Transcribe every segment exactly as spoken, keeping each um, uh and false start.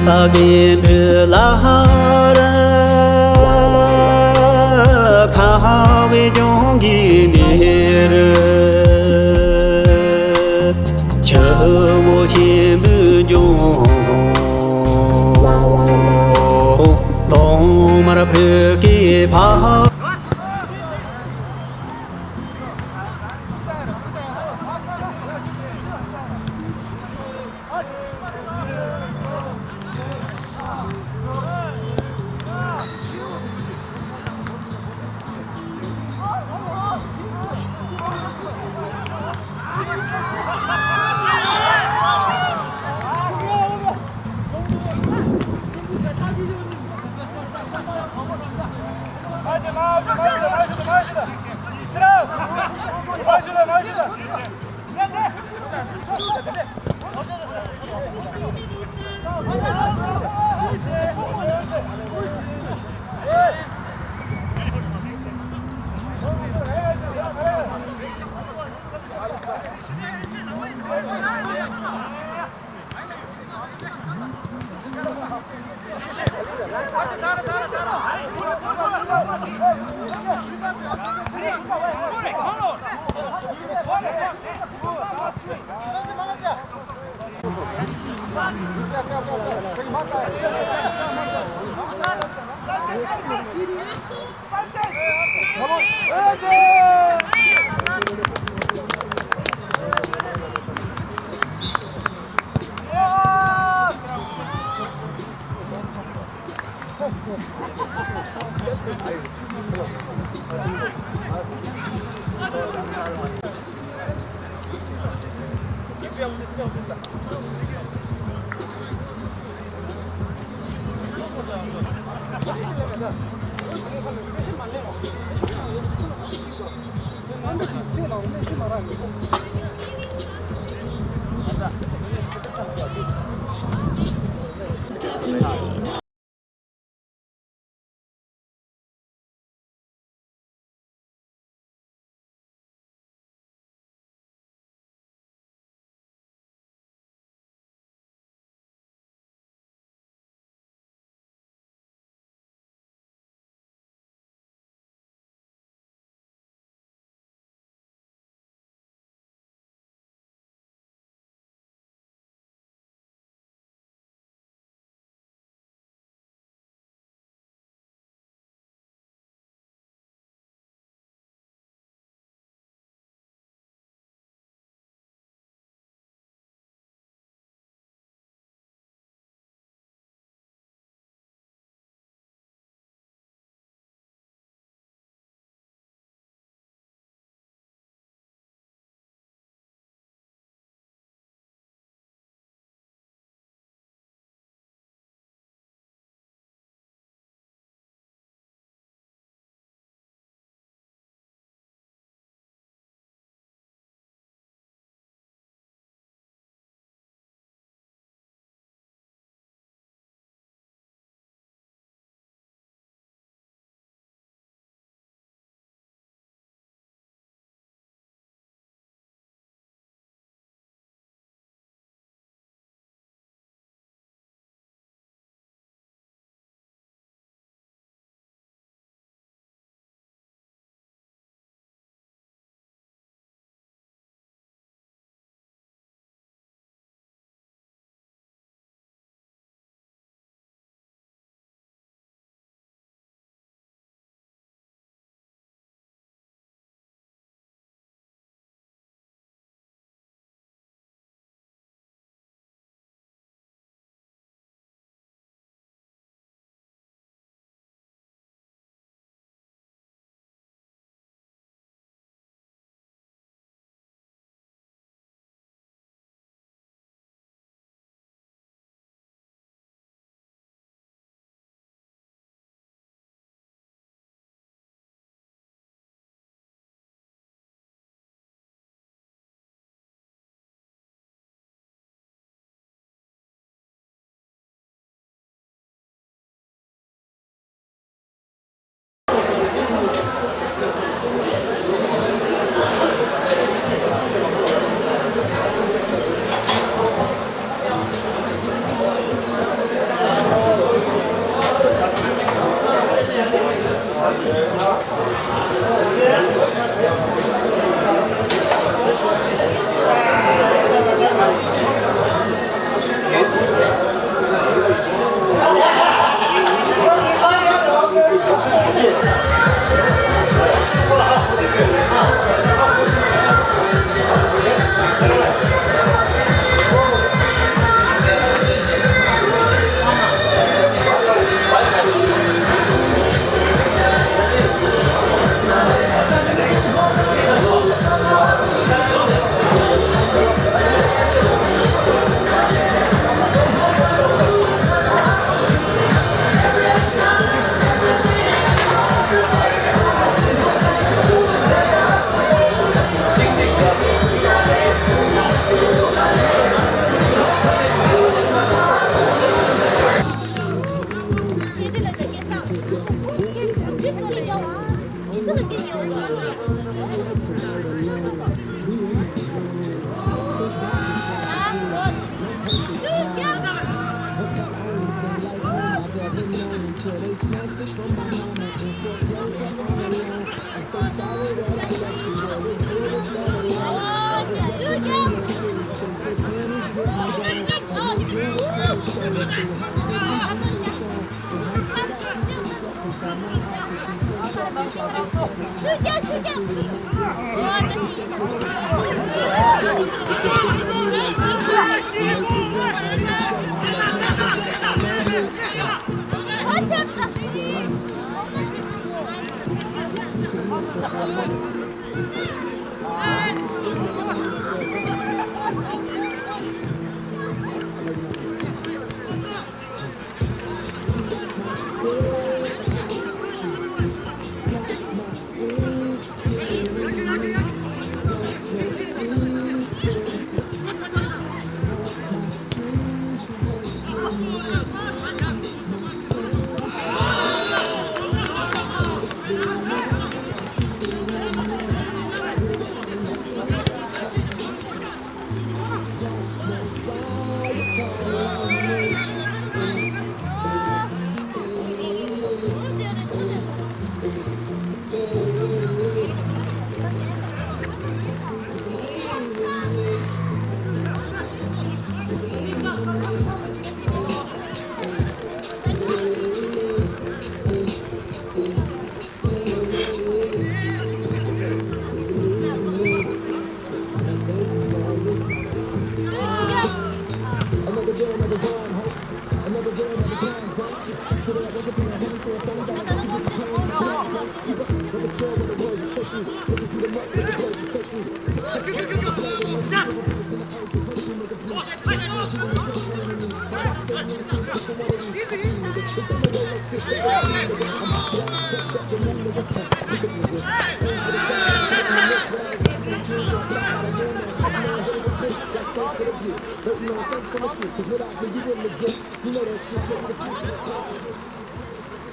ད་གིན་བུ་ལ་ཧ་ར་ཁ་བའི་ལྗོངས་ཀྱི་གནས་རུ། ཆུ་བོ་ཆེན་པོའི་ལྗོངས་གོང་། གདོང་དམར་བོད་ཀྱི་ཕ།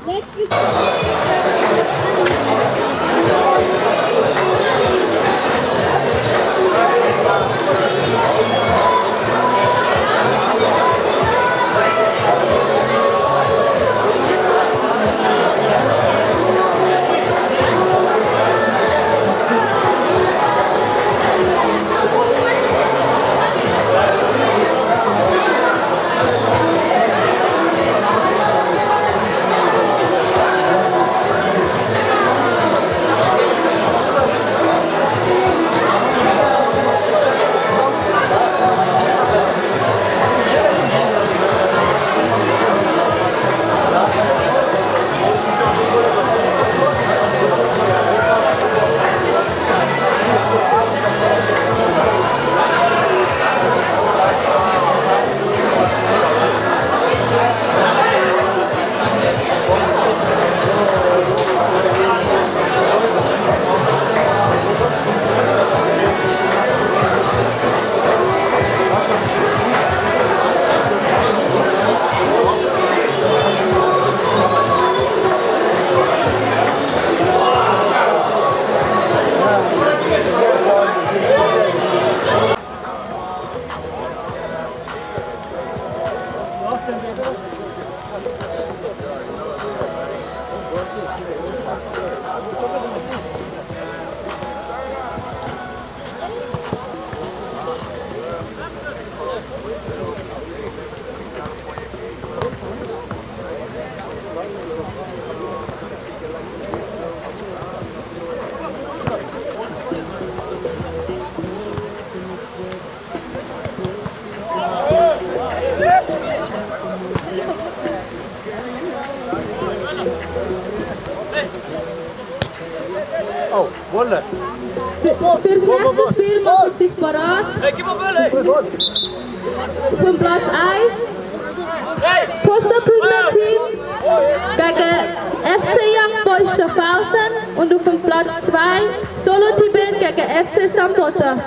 Next is Für das nächste Spiel machen sich parat. Vom Platz eins, Poster Pütner Team gegen F C Young Boys Schaffhausen und vom Platz zwei, Solo Tibet gegen F C Sambota.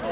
Das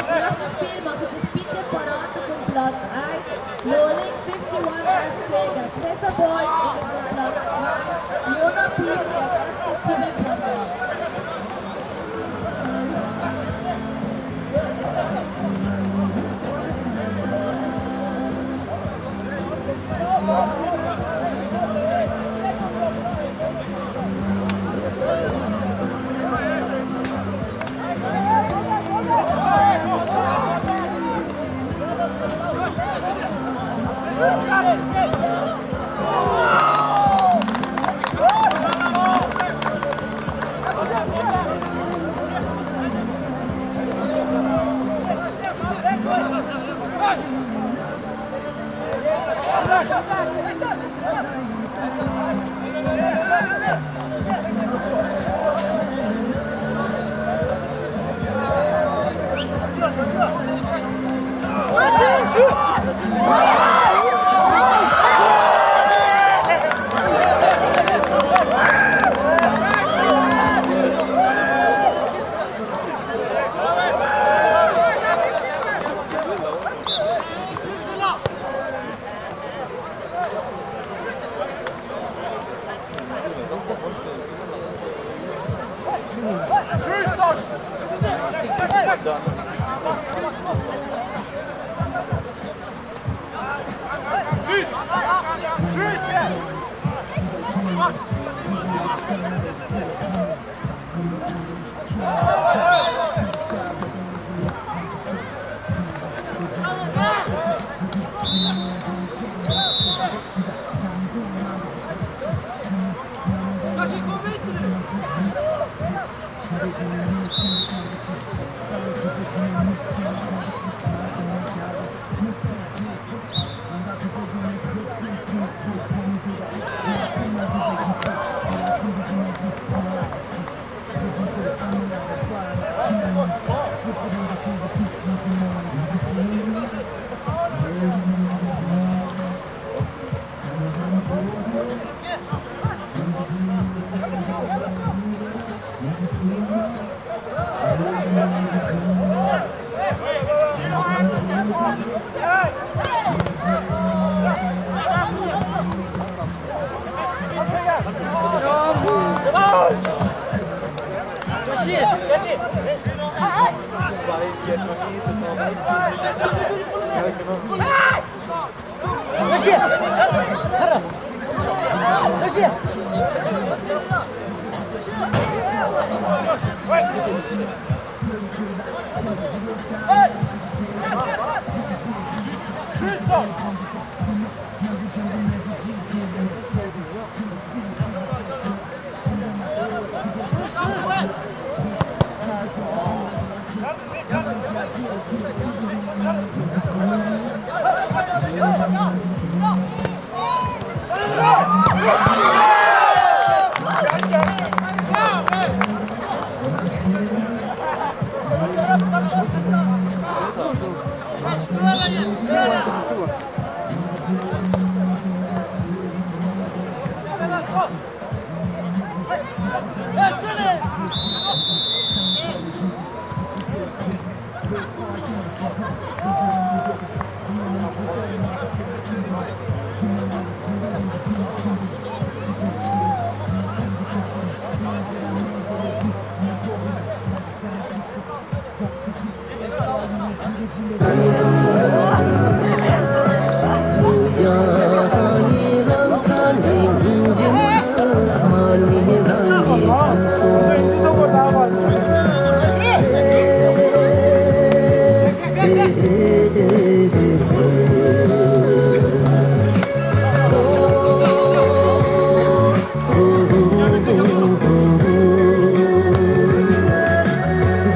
nächste Spiel macht für das Bitte parat um Platz eins, Loling fifty-one F C, der Presser Boys, gegen Platz zwei, Leona Piep, der F C Tübingen.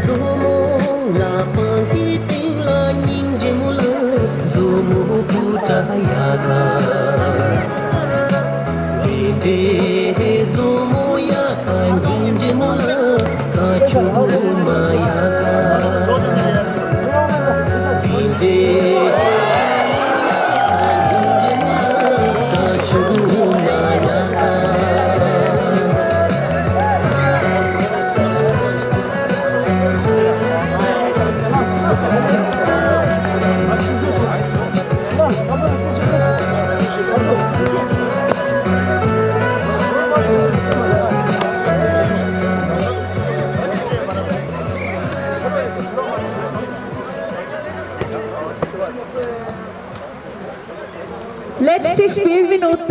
མཛོ་མོ་ལ་པང་གི་སྟེང་ལ་སྙིང་རྗེ་མོ་ལ། མཛོ་མོ་བུ་ཏྲ་ཡ་ག། དེ་འདྲའི་མཛོ་མོ་ཡ་ག་སྙིང་རྗེ་མོ་ལ། ཁ་ཆུ་མ་ཡ་ག། དེ་འདྲའི། Letztes Spielminute.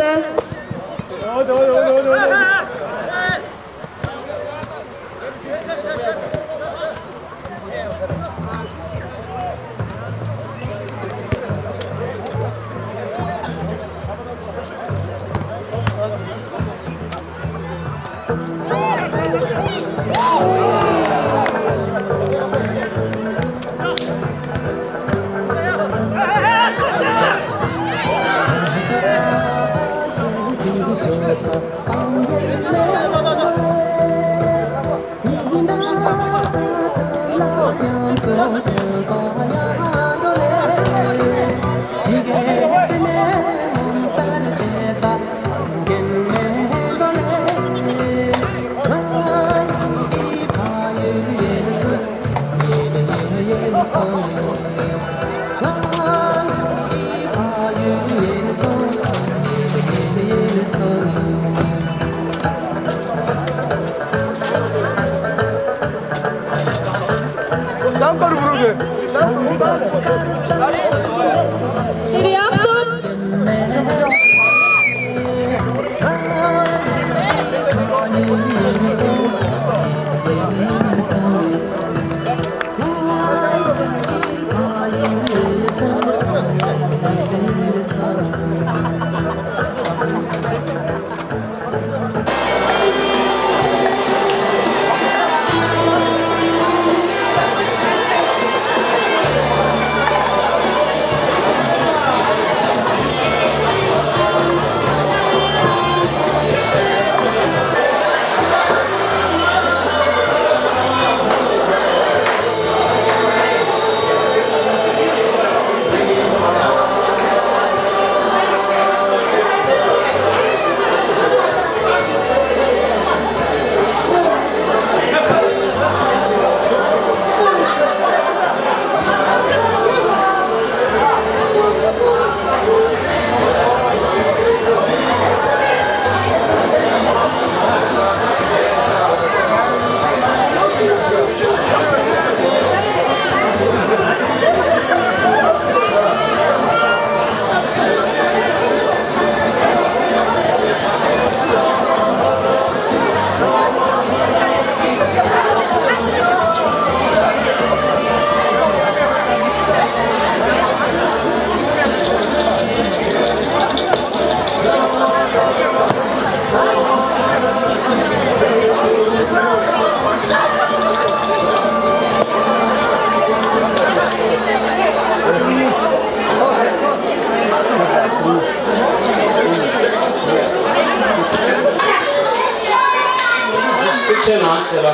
ཤུགས་ཆེ་གནང་ཆེ་ལ།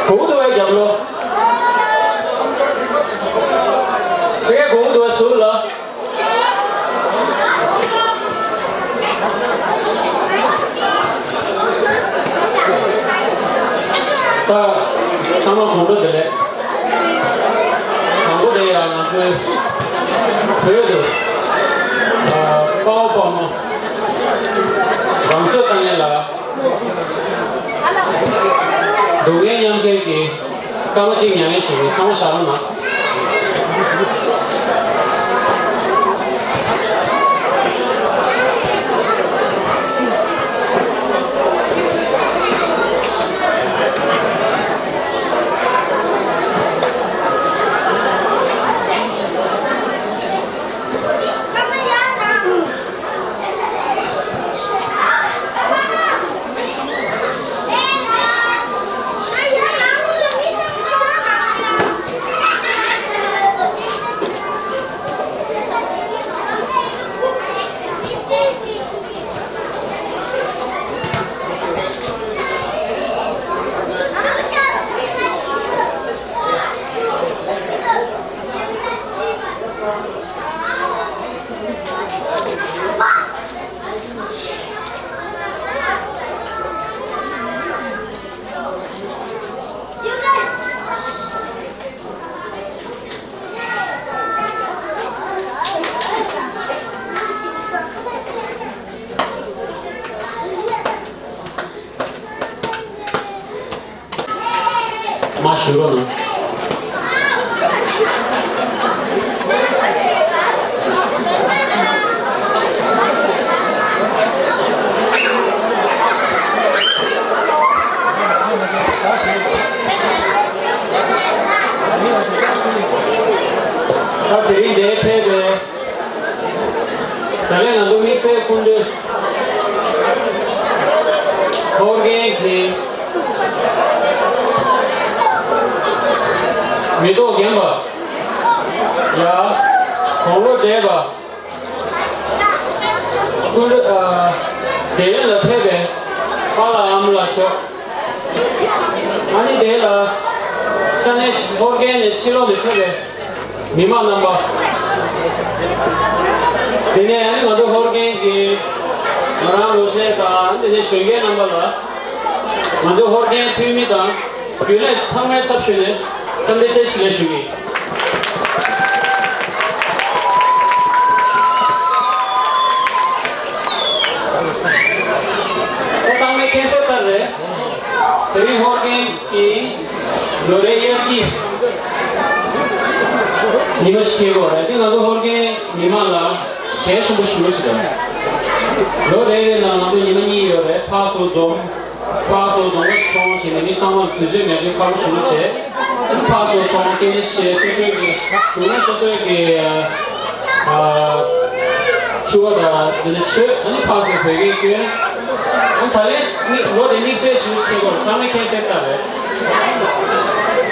གོང་དུ་བའི་རྒྱབ་ལོ། ཟུར་ལ། ད་ཚང་མ་དགོང་དྲོ་བདེ་ལེགས། དང་པོ་དེ་ཡང་ང་ཚོའི་བོད་དུ་ཨ་དཔའ་བོ་དཔའ་མོ་རང་སྲོག་བཏང་མཁན་ལ། སྡུག་བསྔལ་མཉམ་སྐྱེལ་གྱི་སྐར་མ་གཅིག་མྱ་ངན་ཞུ་གི། ཚང་མ་ཞལ་ལག་གནང་། མ་ཞུ་རོགས་གནང་། ད་དེ་རིང་འདིར་ཕེབས་པའི། ད་རེས་ང་ཚོ་དམིགས་བསལ་སྐུ་མགྲོན་ཧོར་རྒན་གྱི་མེ་ཏོག་རྒན་པ་ཡ། དགུང་ལོ་བགྲེས་པ་སྐུ་མགྲོན་ཨ་དེ་རིང་ལ་ཕེབས་པའི་པཱ་ལགས་ཨ་མ་ལགས་མཆོག་ཨ་ནི་དེ་ལ་ས་གནས་ཧོར་རྒན་ནས་ཕྱི་ལོགས་ནས་ཕེབས་པའི་མི་མང་རྣམ་པ། དེ་ནས་ང་ཚོ་ཧོར་རྒན་གྱི་ང་རང་ལོ་ཚད་དང་དེ་ནས་གཞོན་སྐྱེས་རྣམ་པ་ལ་ང་ཚོ་ཧོར་རྒན་འཐུས་མི་དང་རྒྱུན་ལས་ཚང་མའི་ཚབ་ཞུས་ནས་འཚམས་འདྲི་བཀྲ་ཤིས་བདེ་ལེགས་ཞུ་གི་ཡིན། ད་ཚང་མས་མཁྱེན་གསལ་ལྟར་རེད། དེ་རིང་ཧོར་རྒན་གྱི་ལོ་རེའི་དབྱར་སྐྱིད་ཉི་མ་ཞིག་འཁེལ་གྱི་ཡོད་རེད། འདི་ང་ཚོ་ཧོར་རྒན་མི་མང་ལ་གལ་ཆེན་པོ་ཞེ་པོ་ཞིག་རེད། ལོ་རེ་རེ་ནང་ང་ཚོ་ཉི་མ་གཉིས་ཡོད་རེད། ཕར་ཚུར་འཛོམས། ཕར་ཚུར་གདོང་པ་ཞིག་མཐོང་བྱས་ནས་མི་ཚང་མ་དུས་ཚོད་མེད་དུས་ཁ་པོ་ཞེ་པོ་བྱས། ཕར་ཚུར་མཐོང་སྐད་ཆ་བཤད། སོ་སོའི་གི་བྱུང་ན་སོ་སོའི་གི་ཨ་ཕྱུ་པ་དང་དེ་ནས་ཆོས། ཨ་ནི་ཕར་ཚུར་བོད་སྐད་སྐྱོན། ཨ་ད་རེས་མི་ལོ་དེ་དམིགས་བསལ་ཞིག་ཁེལ་སྐོར་ཚང་མས་མཁྱེན་གསལ་ལྟར་རེད།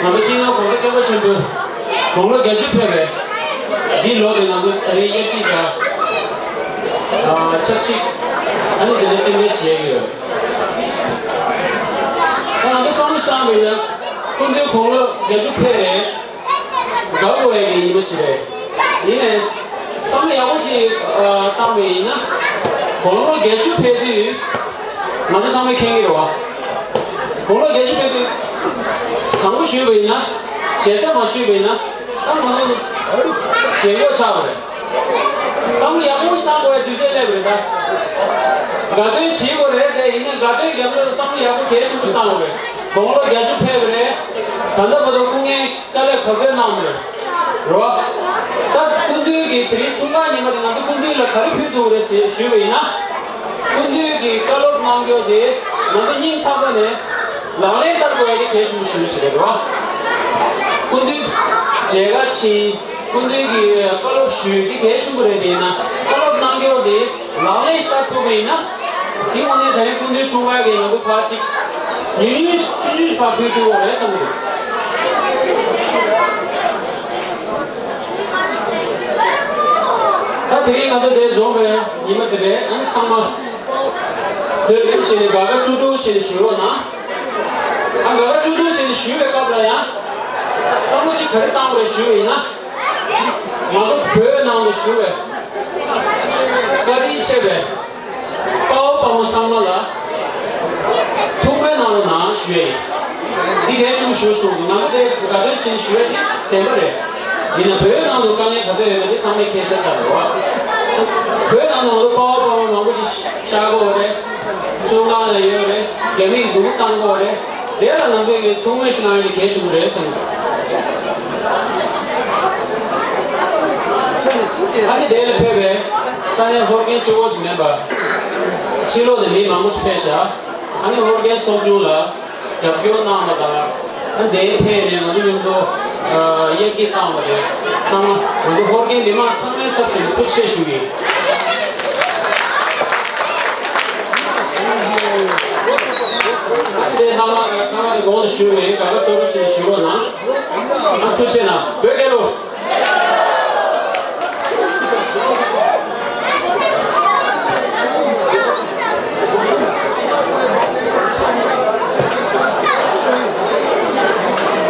ང་ཚོ་སྤྱི་ནོར་གོང་ས་སྐྱབས་མགོན་ཆེན་པོས་དགུང་ལོ་བརྒྱད་ཅུ་ཕེབས་པའི་འདི་ལོ་དེ་ང་ཚོ་ད་རེས་དབྱར་སྐྱིད་དང་ཨ་ཆབས་ཅིག་ཨ་ནི་དེ་ནས་རྟེན་འབྲེལ་བྱེད་ཀྱི་ཡོད། ད་ང་ཚོ་བསམ་བློ་བཏང་བ་ཡིན་ན་སྐུ་མདུན་དགུང་ལོ་བརྒྱད་ཅུ་ཕེབས་རེད། དགའ་དགོས་ཡ་གི་ཉིན་མོ་ཞིག་རེད། ཡིན་ནའི་བསམ་བློ་ཡག་པོ་ཅིག་ཨ་བཏང་བ་ཡིན་ན་དགུང་ལོ་བརྒྱད་ཅུ་ཕེབས་དུས་ང་ཚོ་ཚང་མས་མཁྱེན་གྱི་རེད་བ། དགུང་ལོ་བརྒྱད་ཅུ་ཕེབས་དུས་དྲང་པོ་ཞུས་པ་ཡིན་ན། ཞེ་ས་མ་ཞུས་པ་ཡིན་ན། ད་ང་ཚོ་རྒན་གོག་ཆགས་པ་རེད། བསམ་བློ་ཡག་པོ་ཞིག་བཏང་དགོས་ཡ་དུས་ཚོད་སླེབས་པ་རེད་ད། དགའ་སྟོན་བྱེད་དགོས་རེད་དེ། ཡིན་ནའི་དགའ་སྟོན་རྒྱབ་ལོགས་ལ་བསམ་བློ་ཡག་པོ་གལ་ཆེན་པོ་ཞིག་བཏང་དགོས་རེད། དགུང་ལོ་བརྒྱད་ཅུ་ཕེབས་པ་རེད། ད་ལྟ་བར་དུ་སྐུ་ངལ་དཀའ་ལས་ག་ཚོད་གནང་བ་རེད། རེད་བ། ད་སྐུ་མདུན་གྱི་དེ་རིང་ཆུང་མ་ཉི་མ་དེ་ང་ཚོ་སྐུ་མདུན་ལ་ག་རེ་ཕུལ་ཐུབ་རེད་ཟེར་ཞུས་པ་ཡིན་ན། སྐུ་མདུན་གྱི་བཀའ་སློབ་གནང་རྒྱུ་དེ་ང་ཚོ་སྙིང་ཐག་པ་ནས་ལག་ལེན་བསྟར་དགོས་ཡ་དེ་གལ་ཆེན་པོ་ཞིག་རེད་བ། སྐུ་མདུན་མཇལ་ཁ་ཕྱིན། སྐུ་མདུན་གྱི་བཀའ་སློབ་ཞུས་དེ་གལ་ཆེན་པོ་རེད། དེ་ཡིན་ན་བཀའ་སློབ་གནང་རྒྱུ་དེ་ལག་ལེན་བསྟར་ཐུབ་པ་ཡིན་ན། དེ་དངོས་གནས་ད་རིང་སྐུ་མདུན་འཁྲུངས་སྐར་གྱི་ང་ཚོ་ཕར་ཅིག་ཉུང་ཉུང་ཆུང་ཆུང་ཞིག་ཕར་ཕུལ་ཐུབ་པ་རེད་བསམ་གྱི་འདུག་ད་དེ་རིང་ང་ཚོ་འདིར་འཛོམས་པའི་ཉི་མ་དེ་རེད། ཨ་ནི་ཚང་མ་ལྷོད་ལྷོད་བྱས་ནས་དགའ་དགའ་སྤྲོ་སྤྲོ་བྱས་ནས་བཞུགས་རོགས་གནང་། ཨ་དགའ་དགའ་སྤྲོ་སྤྲོ་བྱས་ནས་བཞུགས་པའི་སྐབས་ལ་ཡང་བསམ་བློ་ཅིག་ག་རེ་བཏང་དགོས་རེད་ཞུས་པ་ཡིན་ན། ང་ཚོ་བོད་ ཞུ་བའི་བཀའ་དྲིན་ཆེ་བའི་དཔའ་བོ་དཔའ་མོ་ཚང་མ་ལ་ཐུགས་སྨོན་གནང་རོགས་གནང་ཞུ་ཡས་ཡིན། འདི་གལ་ཆེན་པོ་ཞུ་གསུངས་འདུག་ང་ཚོ་དེ་དགའ་སྟོན་ཅན་ཞུ་ཡས་དེ་བདེན་པ་རེད། ཡིན་ན་བོད་ནང་དུ་དཀའ་ངལ་ག་ཚོད་ཡོད་མེད་དེ་ཚང་མས་མཁྱེན་གསལ་ལྟར་རེད་བ། བོད་ནང་དུ་ང་ཚོ་དཔའ་བོ་དཔའ་མོ་མང་པོ་ཅིག་ཤར་གྱི་ཡོད་རེད། བཙོན་ཁང་ལ་ཡོད་རེད། རྒྱ་མིས་སྡུག་པོ་བཏང་གི་ཡོད་རེད། དེ་ལ་ང་ཚོས་ཀྱི་ཐུགས་སྨོན་ཞིག་གནང་ཡ་དེ་གལ་ཆེན་པོ་རེད་བསམ་གྱི་འདུག་ཨ་ནི་དེ་ལ་ཕེབས་པའི་ས་གནས་ཧོར་རྒན་གཅིག་པོ་ཞིག་མིན་པར་ཕྱི་ལོགས་ནས་མི་མང་པོ་ཞིག་ཕེབས་ཤག་ཨ་ནི་ཧོར་རྒན་ཚོགས་ཆུང་ལ་རྒྱབ་སྐྱོར་གནང་བ་དང་། ཨ་ནི་དེ་ཕེབས་ནས་ང་ཚོ་མཉམ་དུ་ཨ་དབྱར་སྐྱིད་བཏང་བ་དེ་ཚང་མ་ང་ཚོ་ཧོར་རྒན་མི་མང་ཚང་མའི་ཚབ་ཞུས་ནས་ཐུགས་རྗེ་ཆེ་ཞུ་གི་ཡིན། ཨ་ནི་དེ་ཐ་མ་ཐ་མ་དེ་གོང་དུ་ཞུས་པའི་དགའ་དགའ་སྤྲོ་སྤྲོ་བྱས་ཞུ་རོགས་གནང་། ཨ་ཐུགས་རྗེ་གནང་། བོད་རྒྱལ་ལོ།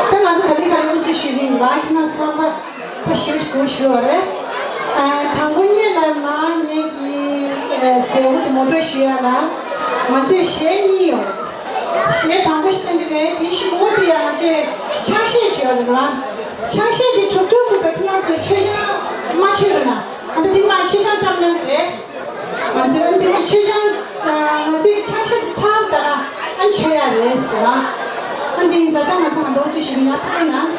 ད་ང་ཚོ་ག་ལེ་ག་ལེ་ཞིག་ཞུས་ཡིན་པ་ཁྱེད་རང་བསམ་པ། ད་ཞེ་པོ་ཞུ་བ་རེད། ཨ། དང་པོ་ཉིད་ལ་མ་ངེད་ཀྱི་ཨ་མཛད་སྒོ་དེ་ངོ་སྤྲོད་ཞུ་ཡ་ལ། ང་ཚོས་གཞས་གཉིས་ཡོད། གཞས་དང་པོ་ཞིག་འདི་རེད། དེ་གཞུག་གུ་དེ་ཡང་ང་ཚོས་ཕྱག་བཞེས་བྱས་པ་རེད་པ། ཕྱག་བཞེས་དེ་གྲུབ་གྲུབ་ཀྱི་བོད་ཕྲུག་ཚོས་མཆོད་ཆང་མ་མཆོད་རུང་ན། ཨ་ད་དེ་མ་མཆོད་ཆང་བཏབ་གནང་གི་རེད། ང་ཚོས་ཨ་འདི་མཆོད་ཆང་། ང་ཚོའི་ཕྱག་བཞེས་དེ་ཚར་ད་ཨ་མཆོད་ཡ་རེད་ཟེར་བ། ཨ་འདི་ཡིན་ཙང་ད་ང་ཚོ་ང་ཚོ་ཚོས་ཞིག་ཡིན་ན་ཕར་ན།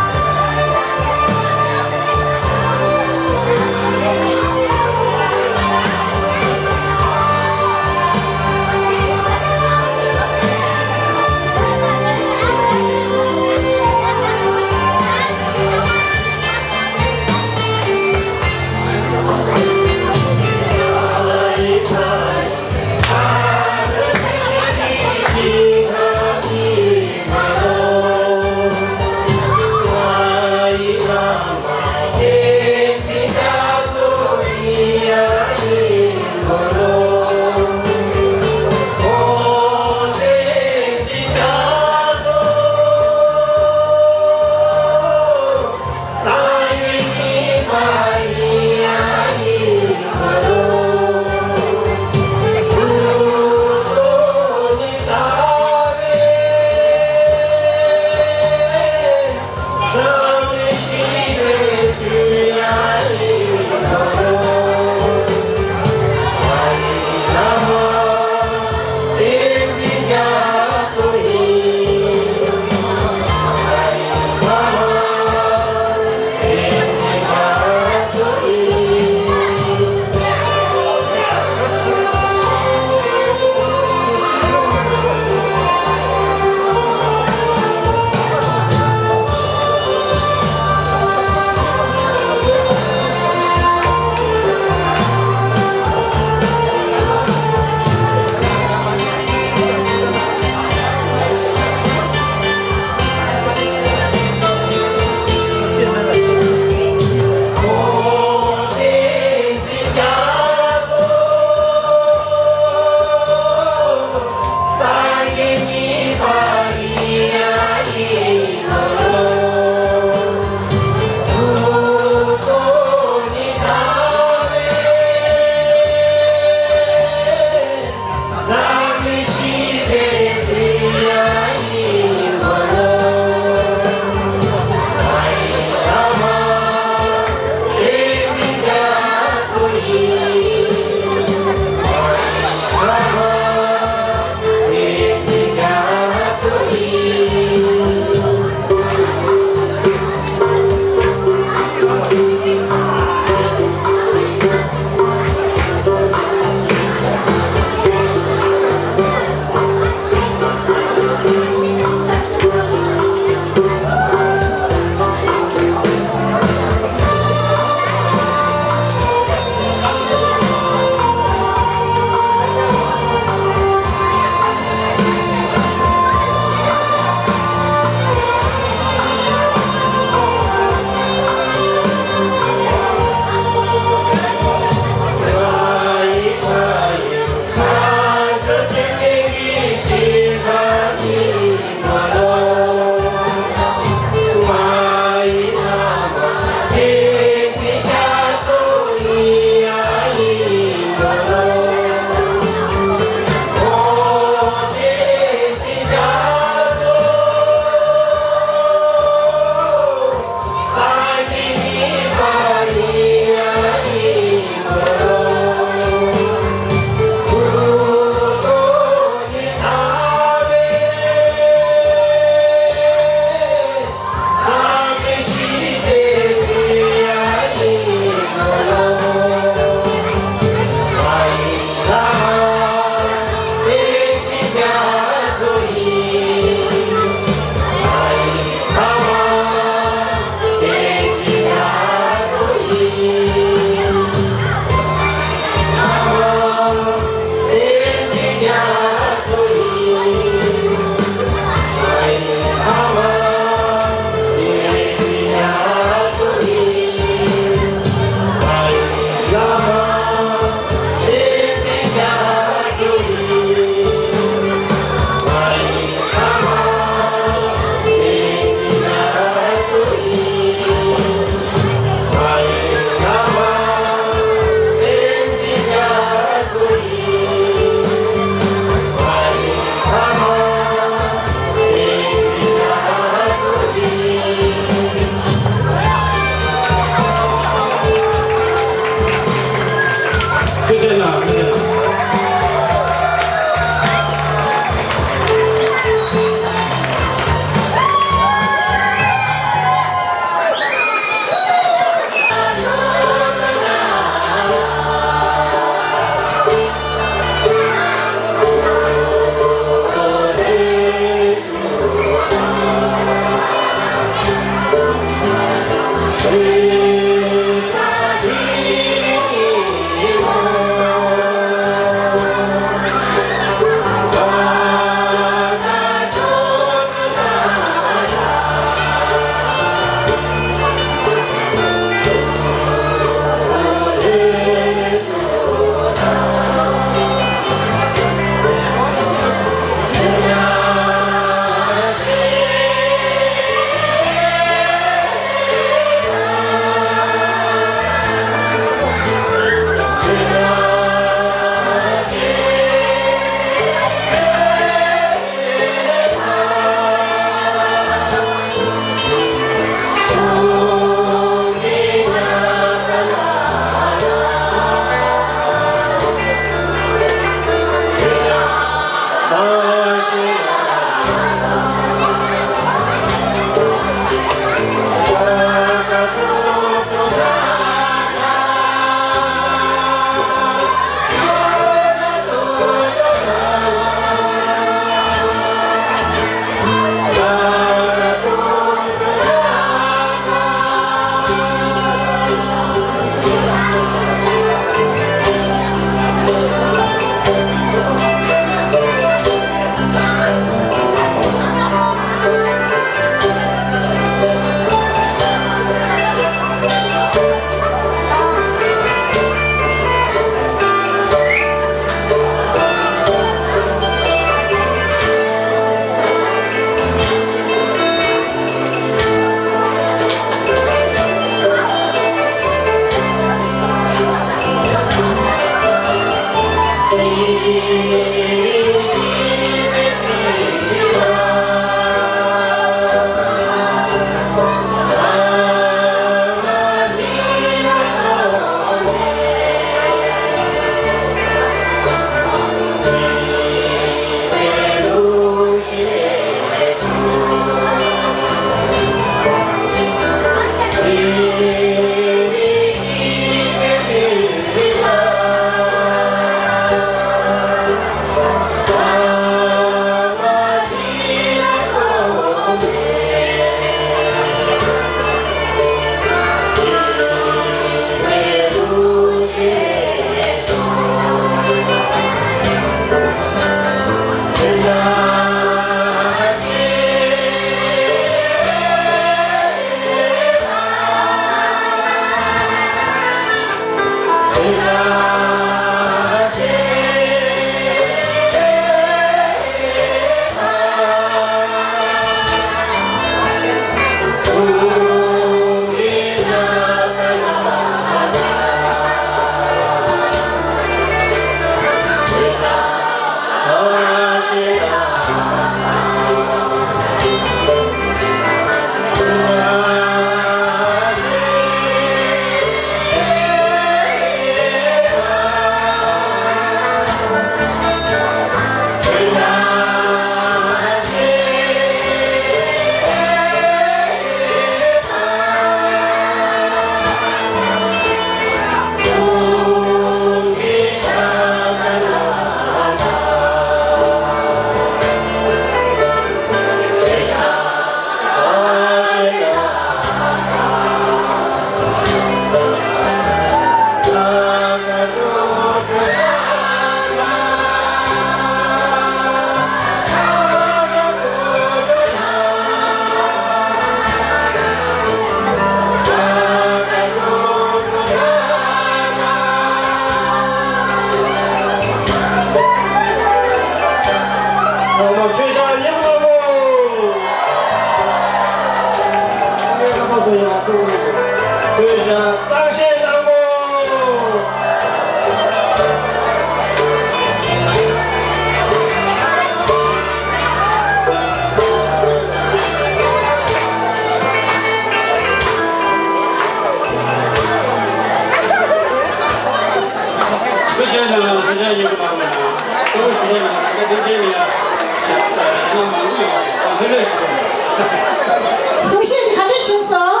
གསུང་བཤད་ག་འདྲ་བྱུང་སོང་།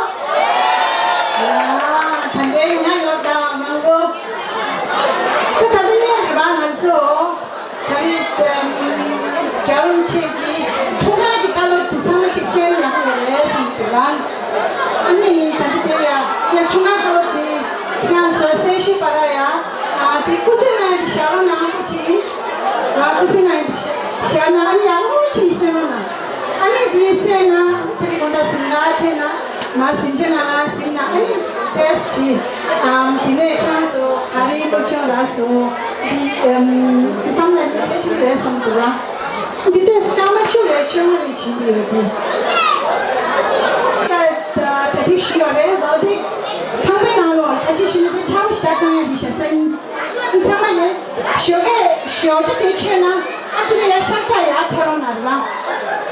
ཡ། ད་ལྟའི་ང་ཡོད་དང་མང་པོ། ད་ད་ལྟ་ནས་རེད་པ། ང་ཚོ་ད་རེས་རྒྱལ་བ་རིན་པོ་ཆེ་གི་འཁྲུངས་སྐར་གྱི་བཀའ་སློབ་དེ་ཚང་མ་གཅིག་གསན་ན་ཡག་པོ་རེད་བསམ་གྱི་རང་། ཨ་ནི་ད་ལྟ་དེ་ཡ་ཡ་འཁྲུངས་སྐར་བཀའ་སློབ་དེ་ཁྱེད་རང་ཚོ་གསན་ཤེས་པ་ར་ཡ། ཨ་དེ་སྐུ་ཚེ་ནང་དེ་བཞག་རོགས་གནང་། ཨ་ཅི། ཨ་སྐུ་ཚེ་ནང་དེ་བཞག་ན་ཨ་ནི་ཡག་པོ་ཅིག་གསན་རོགས་གནང་། ཨ་ནི་དེ་གསན་ན་དེ་རིང་གོང་ད་གཟིམ་ཁང་ཐེན་ན་མ་གཟིམ་ཆེན་ནང་ལ་གཟིམ་ན་ཨ་ནི་ཏེས་ཅི། ཨམ་དེ་ནས་ཁྱེད་རང་ཚོ་ག་རེ་སློབ་སྦྱོང་རག་སོང་། འདི་ཨམ་འདི་བསམ་ལ་ནི་ཕལ་ཆེར་རེད་བསམ་འདུག་ར། འདི་ཏེས་སྐར་མ་བཅུ་རེ་བཅོ་ལྔ་རེ་བྱེད་ཀྱི་ཡོད་དེ། ད་ད་གྲ་སྒྲིག་ཞུས་ཡོད་རེད། འོ་དེ་ཁང་པའི་ནང་ལོགས་ད་ཅི་ཞུས་ན་དེ་ཆར་པ་ཞིག་བཏང་ཡ་དེ་ཞག་སང་ཉིན། འདི་ཚང་མ་ཡིན། ཞོགས་ཀས་ཞོགས་ཇ་དེ་མཆོད་ན་ཨ་དེ་ནས་ཡར་ཤར་རྒྱག་ཡར་ཐལ་རོགས་གནང་རེད་བ།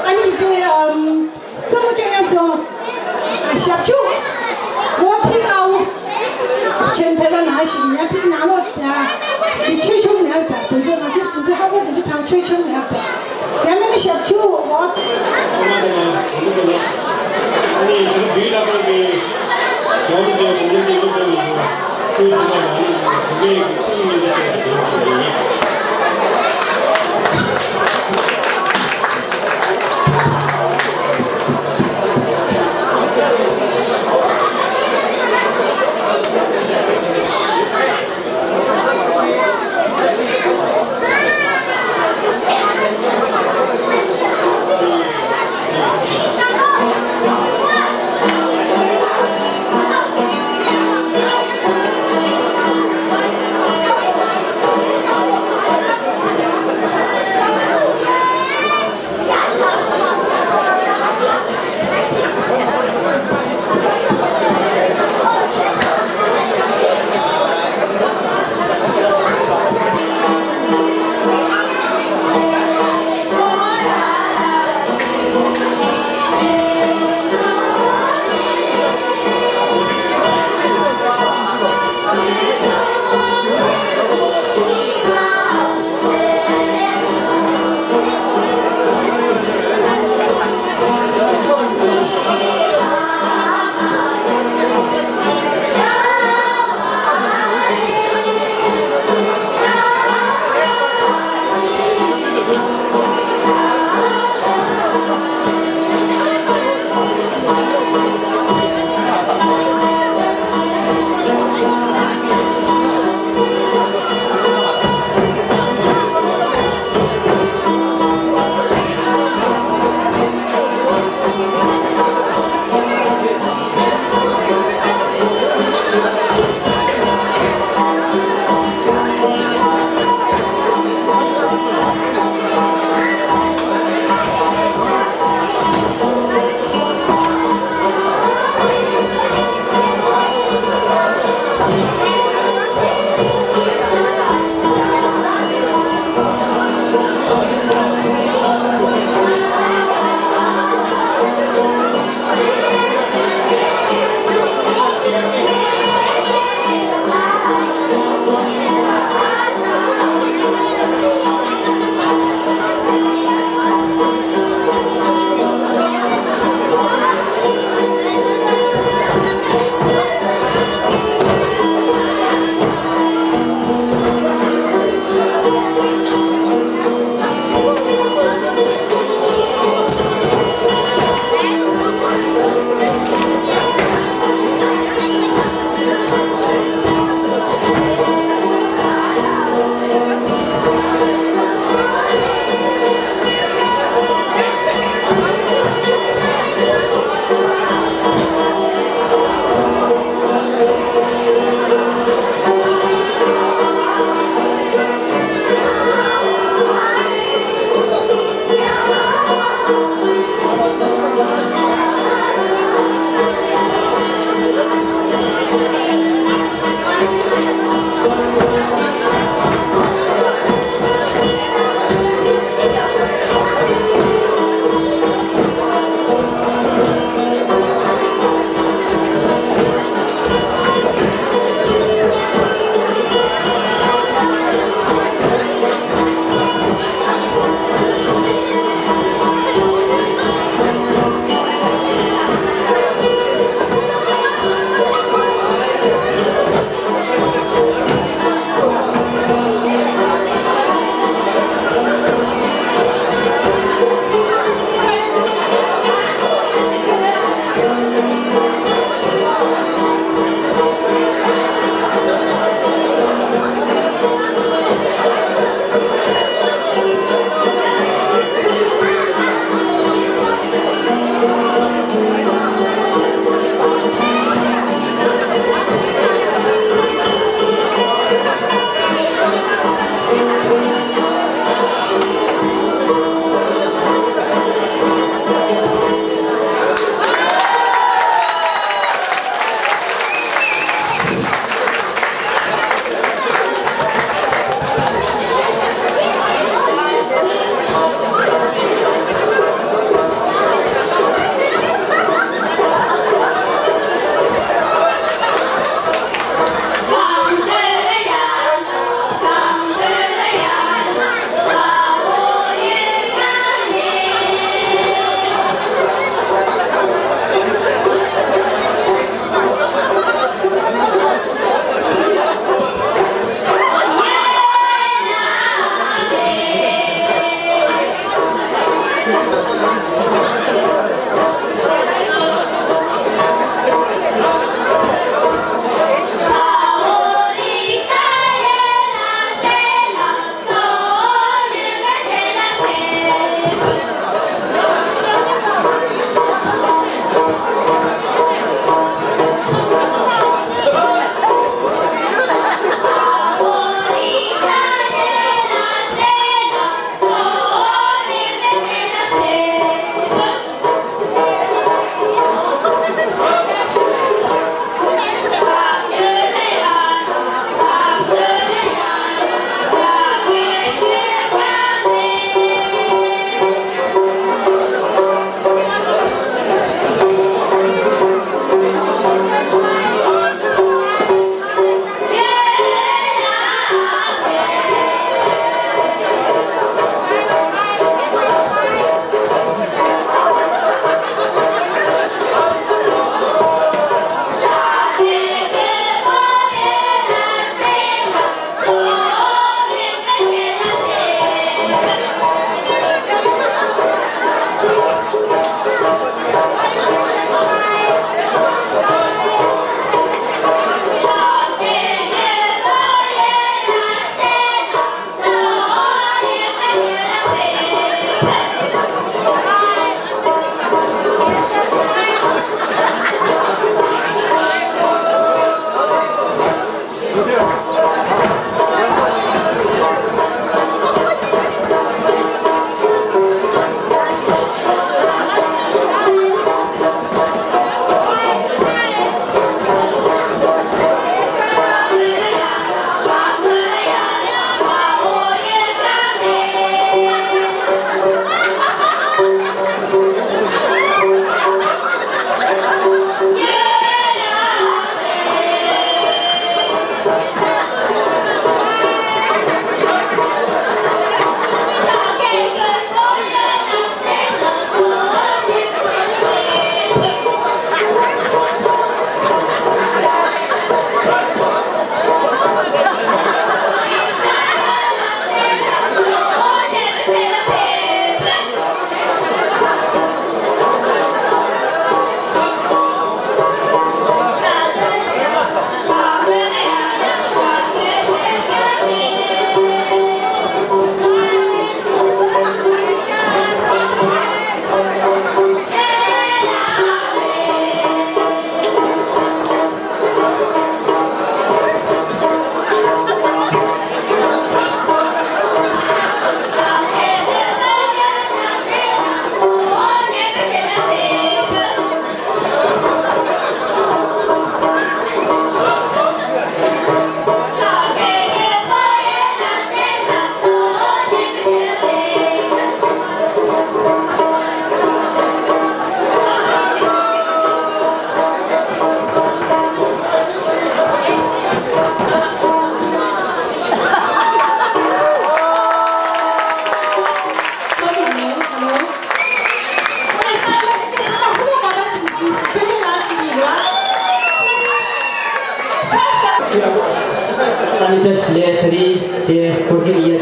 ཨ་ནི་དེ་ཨམ། རྩེད་མོ་རྒྱག་མཁན་ཚོ་ཞབས་ཕྱུག་འོ་ཐིག་ཨའུ་ཆེན་དེ་ལ་ན་ཞིག་ཉ་ཕིག་ནང་ལོགས་ཡ་དེ་ཆོས་ཆུང་མེད་པ། དེ་ཚོ་ང་ཚོ་དེ་ཚོ་ཧ་གོ་དེ་ཚོ་དང་ཆོས་ཆུང་མེད་པ། ཡང་མིན་ན་ཞབས་ཕྱུག་འོ།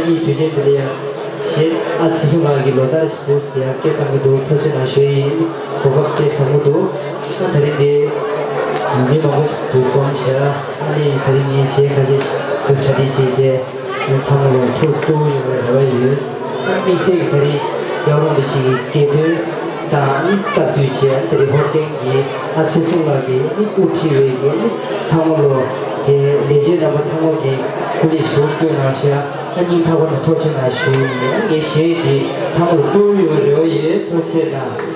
ཨ་ནི་དུས་ཆེན་འདི་ལ་ཡང་གཞས་ཨ་ཚེ་བཟང་ལགས་ཀྱི་ལོ་ལྟར་ཞིག་ཏུ་ཡང་སྐད་བཏང་གི་འདུག་ཐུགས་རྗེ་གནང་ཞུ་ཡི་ཡིན། གོ་སྐབས་དེ་བཟང་པོ་འདུག་ཨ་ད་རིང་འདི་མི་མང་པོ་ཞིག་འདུག་གོམས་ཤག་ཨ་ནི་ད་རིང་ངས་གཞས་ཁ་ཤས་ཤིག་ཏུ་གྲ་སྒྲིག་བྱས་རྗེས་ཚང་མ་ལ་ཐུགས་སྤྲོ་པོ་ཡོང་བའི་རེ་བ་ཡོད། ཨ་དམིགས་བསལ་གྱི་ད་རིང་རྒྱལ་བ་རིན་པོ་ཆེ་གི་དགེ་འདུན་དང་ཨ་ནི་སྟབས་བསྟུན་བྱས་ཨ་ནི་ད་རིང་ཧོར་གན་གྱི་ཨ་ཚེ་བཟང་ལགས་ཀྱིས་ཨ་ནི་དབུ་ཁྲིད་པའི་གི་ཨ་ནི་ཚང་མ་ལོ་དེ་ལས་བྱེད་རྣམ་པ་ཚང་མ་གི་སྐུ་ལས་ཞུ་སྐྱོན་གནང་ཤག་ཨ་སྙིང་ཐག་པ་ནས་ཐུགས་རྗེ་གནང་ཞུ་ཡི་ཡིན། ངའི་གཞས་འདི་ཚང་མ་ལ་སྤྲོ་པོ་ཡོང་བའི་རེ་བ་ཡོད། ཐུགས་རྗེ་གནང་།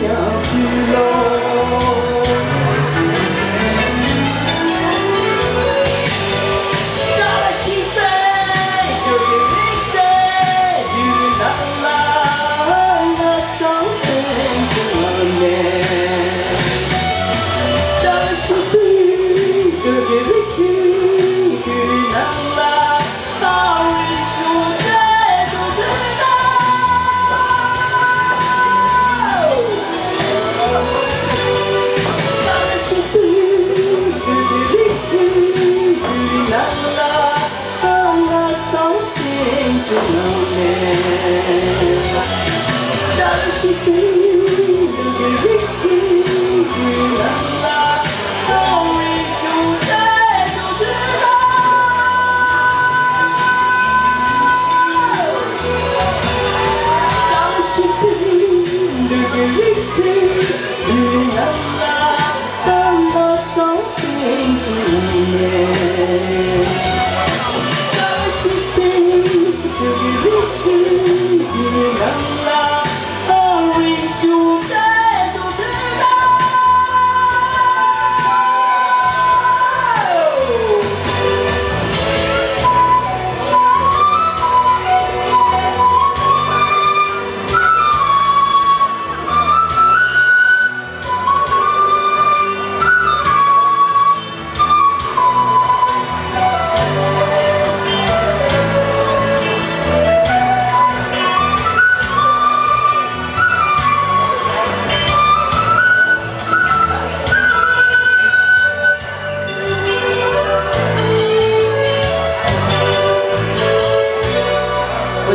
ཨོ་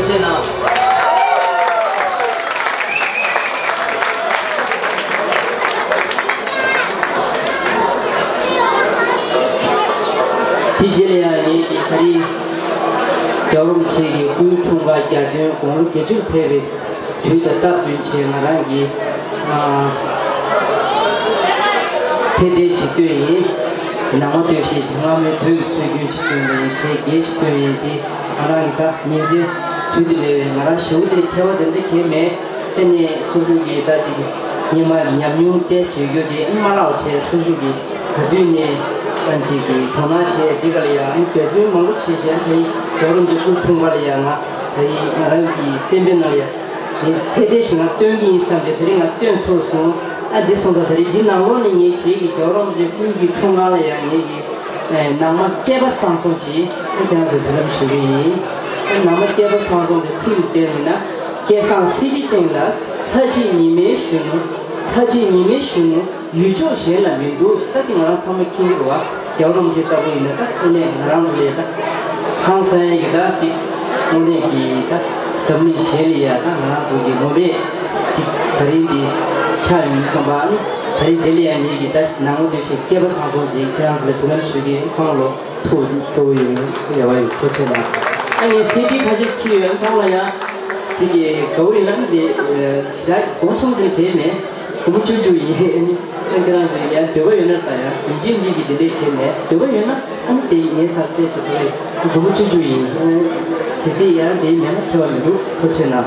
ཅེ་ན། དེ་རྗེས་ལ་ཡང་ངེད་ཀྱི་ད་རེས་རྒྱལ་བ་རིན་པོ་ཆེ་གི་སྐུའི་འཁྲུངས་སྐར་གྱ་སྟོན་དགུང་ལོ་བརྒྱད་ཅུར་ཕེབས་པའི་དུས་དང་སྟབས་བསྟུན་བྱས་ང་རང་གིས་ཨ་ཚེས་གྲངས་གཅིག་བཏོན་ཡིན། ནང་མ་བཏོན་ཞེས་བྱས་སྔ་མོའི་བོད་ཀྱི་སྲོལ་རྒྱུན་ཞིག་བཏོན་པ་ཡིན། གཞས་རྒྱན་ཞིག་བཏོན་ཡིན། དེ་ང་རང་གིས་ད་ཉིན་མཚན་དུས་དེ་མེད་པས་ང་རང་ཞེ་པོ་དེ་ཁྱད་པར་དེ་འདྲ་གང་ཡང་མེད། དེ་ནས་སོ་སོ་གིས་ད་ཅིག་སྔོན་མ་གི་ཉམས་མྱོང་བལྟས་བྱས་ཡོད་དེ་མ་བརླག་བྱས་སོ་སོ་གིས་ག་དུས་ནས་ཨ་ཅིག་གི་དོ་སྣང་བྱས་འདི་ག་ལ་ཡང་འབད་བརྩོན་མང་པོ་བྱས་བྱས་དེ་རྒྱལ་བ་རིན་པོ་ཆེ་སྐུ་འཁྲུངས་སྐར་ལ་ཡང་ང་ད་རིང་ང་རང་གི་སེམས་པའི་ནང་ལ་ཡང་ངས་ཚད་ལྡན་ཞིག་ང་སྟོན་གྱི་ཡིན་བསམ་སྟེ་དེ་རིང་ང་སྟོན་ཐུབ་སོང་། ཨ་འདི་སོང་ཙང་ད་རིང་འདི་ནང་ལོགས་ནས་ངས་གཞས་ཀྱི་རྒྱལ་བ་རིན་པོ་ཆེ་སྐུ་གི་འཁྲུངས་སྐར་ལ་ཡང་ངས་ཀྱི་ནང་མ་སྐལ་པ་བཟང་སོང་ཅིག་ཨ་ཁྱེད་རང་ཚོར་འབུལ་ལམ་ཞུ་གི་ཡིན། ཨ་ནང་མ་སྐལ་པ་བཟང་སོང་དེ་ཚིག་ལ་བལྟས་ཡིན་ན། སྐལ་བཟང་གསེར་གྱི་སྟེང་ལ་ལྷ་གཅིག་ཉི་མའི་གཞོན་ནུ། ལྷ་གཅིག་ཉི་མའི་གཞོན་ནུ་ཡུལ་ཕྱོགས་གཞན་ལ་མི་འདུག་ད་དེ་ང་རང་ཚང་མ་མཁྱེན་གྱི་རེད་བ། རྒྱལ་བ་རིན་པོ་ཆེ་ལྟ་བུ་ཡིན་ན་ད་དངོས་གནས་ང་རང་ཚོ་ལས་ད་ཧང་སང་ཡ་གི་ད་ཅིག་དངོས་གནས་ཀྱི་ད་འཛམ་གླིང་གཞན་ལ་ཡ་ད་ང་རང་ཚོ་གི་ངོ་མས་ཅིག་ད་རིང་འདི་ཆགས་ཡོང་གི་སོང་པ། ཨ་ནི་ད་རིང་དེ་ལ་ཡ་ངེད་ཀྱི་ད་ནང་མ་སྟོན་ཞེས་སྐལ་པ་བཟང་སོང་ཅིག་ཁྱེད་རང་ཚོ་ལ་འབུལ་ལམ་ཞུ་གི་ཡིན། ཚང་མ་ལོ་ཐུགས་སྤྲོ་བོ་ཡོད། ཡ་བ་ཡོད། ཐུགས་རྗེ་ཆེ་གནང་། ཨ་ནི་སི་ཌི་ཁ་ཤས་ཁྱེར་ཡོད། ཚང་མ་ལ་ཡ་ཅིག་གི་དགའ་བོ་ཡིན་ལ་འདི་ཞག་གོང་ཆུང་དེ་དྲན་མེད། སྒོར་མོ་བཅུ་བཅུ་ཡིན། ཨ་ནི་ཁྱེད་རང་ཚོ་ཡང་འདོད་པ་ཡོད་ན་ད་ཡང་ཡིན་གཅིག་མིན་གཅིག་གི་འདི་འདྲས་ཁྱེར་མེད། འདོད་པ་ཡོད་ན་ཨ་ནི་དེ་ངའི་སར་སྤྲད་ཆོག་གི་རེད། སྒོར་མོ་བཅུ་བཅུ་ཡིན། ཨ་ནི་གལ་སྲིད་ཡང་དེ་མེད་ན་ཁྱོད་མི་འདུག་ཐུགས་རྗེ་ཆེ་གནང་།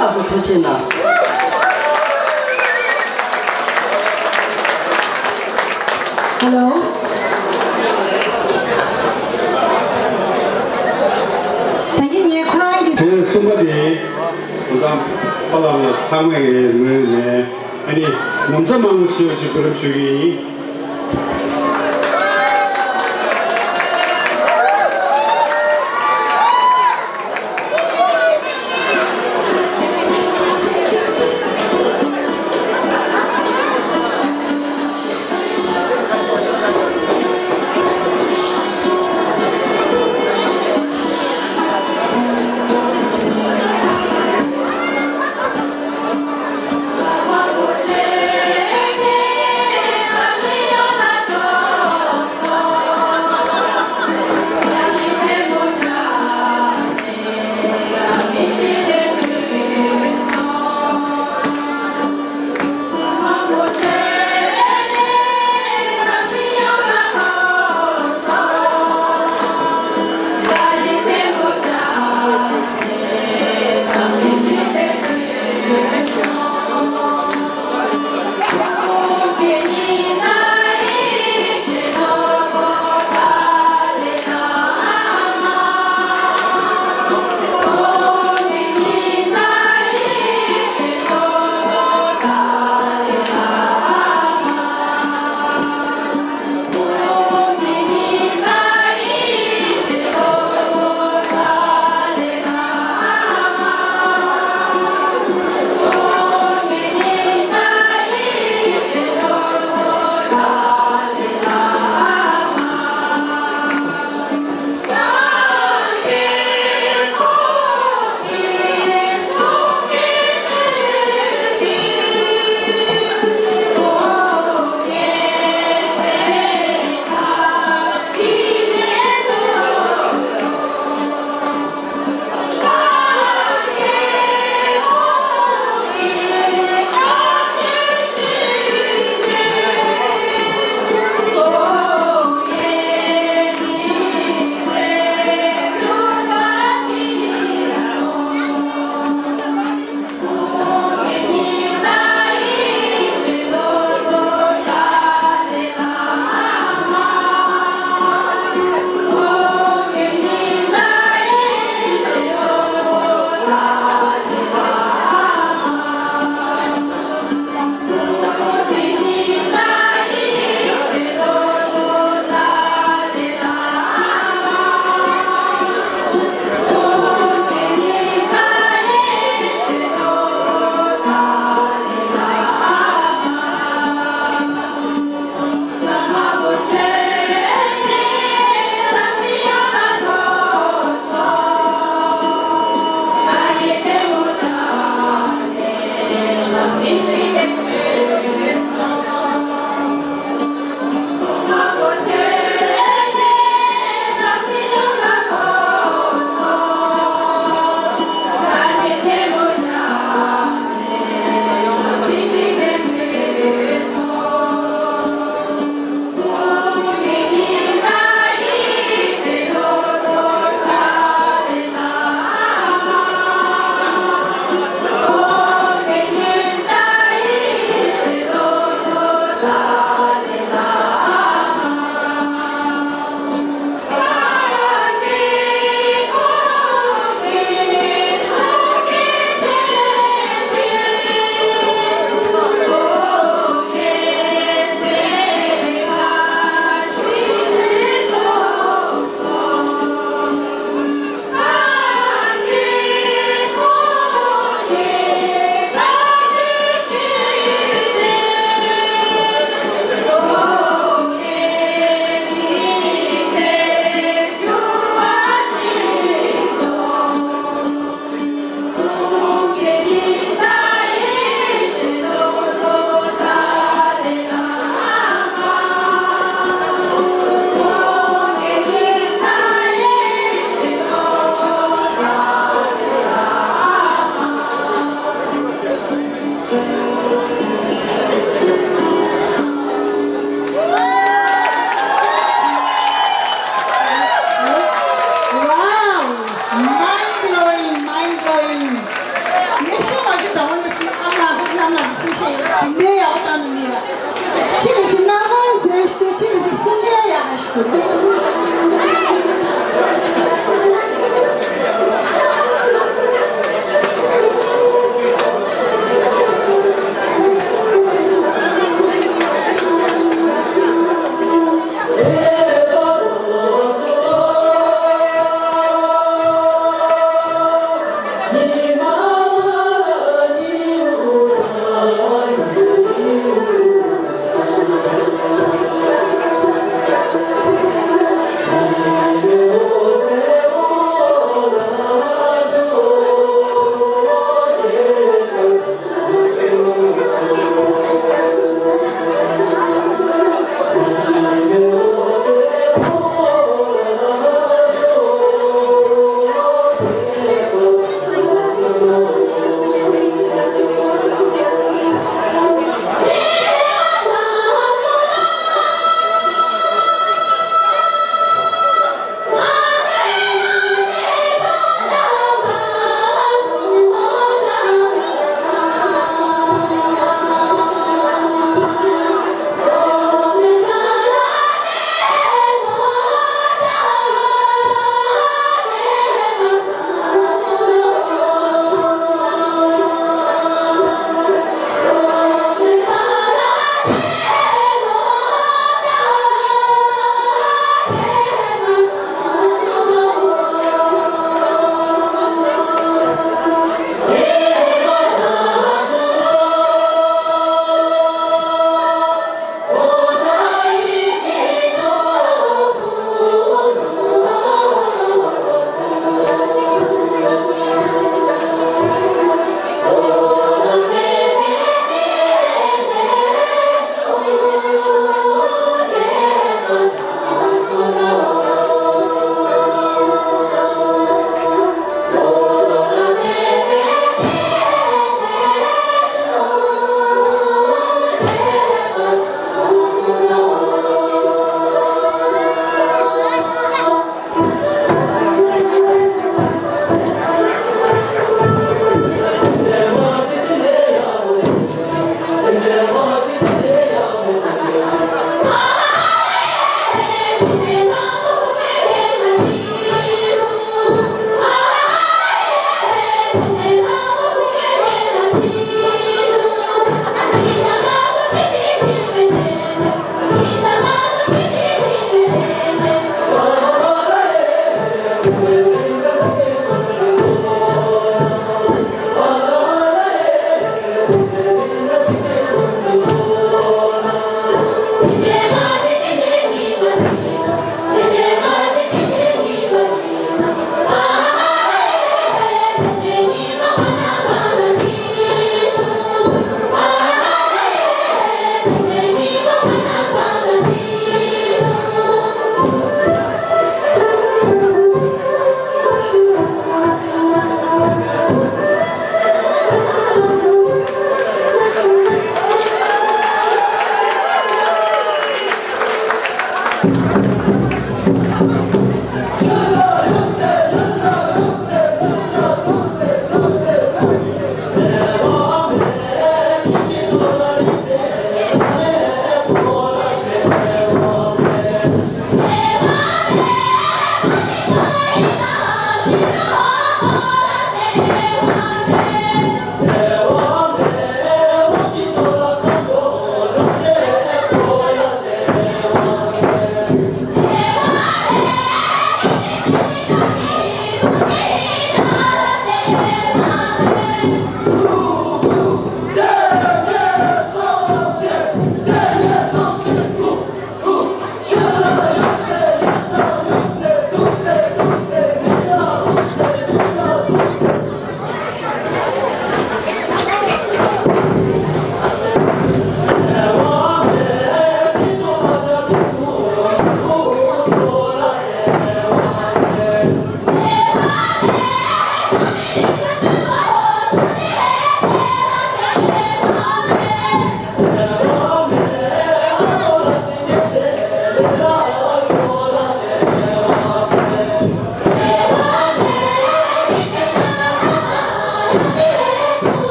ལགས་སོ། ཐུགས་རྗེ་གནང་། ཧེ་ལོ། ད་གིན་ངས་ཁོ་རང་གི་དེ་གསུམ་པ་དེ་ང་ཚོ་པཱ་ལགས་ཚང་མ་གི་ངོས་ནས་ཨ་ནི་ནམ་ཚ་མང་པོ་ཞེས་པ་ཅིག་གུས་རབ་ཞུ་གི་ཡིན།